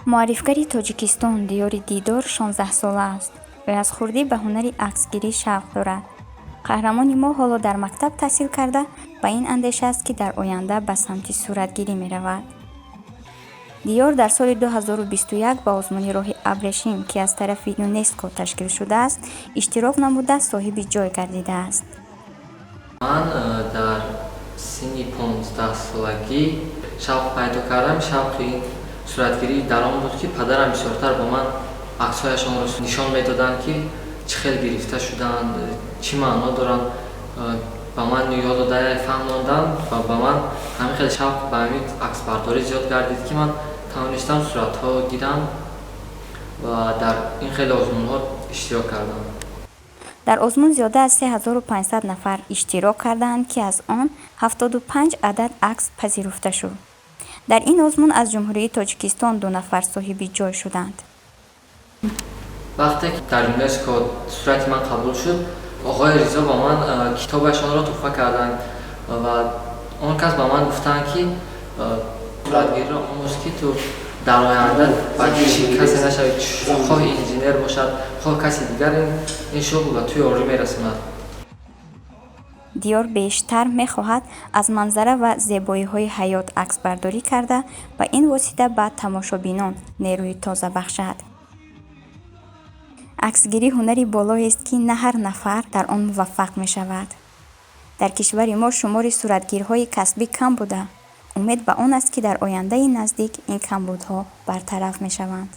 Муаррифгари Тоҷикистон Диёри Дидор 16-сола аст. Ӯ аз хурдӣ ба ҳунари аксгирӣ шавқ дорад. Қаҳрамони мо ҳоло дар мактаб таҳсил карда, ба ин андеша аст, ки дар оянда ба самти суратгирӣ меравад. Диёр дар соли 2021 ба озмуни «Роҳи абрешим», ки аз тарафи ЮНЕСКО ташкил шудааст, иштирок намуда, соҳиби ҷой гардидааст. Ман дар синни 15-солагӣ шавқ пайдо кардам. Шавқи суратгирӣ дар он буд, ки падарам бисёртар ба ман аксҳояшонро нишон медоданд, ки чӣ хел гирифта шуданд, чӣ маъно доранд, ба ман ёд дода, фаҳмонданд ва ба ман ҳамин хел шавқ ба ҳамин аксбардорӣ зиёд гардид, ки ман тавонистам суратҳо гирам ва дар ин хел озмунҳо иштирок кардам. Дар озмун зиёда аз 3500 нафар иштирок карданд, ки аз он 75 адад акс пазируфта шуд. Дар ин озмун аз Ҷумҳурии Тоҷикистон ду нафар соҳиби ҷой шуданд. Вақте ки дар ЮНЕСКО сурати ман қабул шуд, оғои Ризо ба ман китобашонро туҳфа карданд ва он кас ба ман гуфтанд, ки суратгириро омӯз, ки ту дар оянда ба чӣ касе нашавӣ, хоҳ инженер бошад, хоҳ каси дигар, ин шуғл ба ту ёрӣ мерасонад. Диёр бештар мехоҳад аз манзара ва зебоиҳои ҳаёт аксбардорӣ карда, ба ин восита ба тамошобинон нерӯи тоза бахшад. Аксгирӣ ҳунари болоест, ки на ҳар нафар дар он муваффақ мешавад. Дар кишвари мо шумори суратгирҳои касбӣ кам буда, умед ба он аст, ки дар ояндаи наздик ин камбудҳо бартараф мешаванд.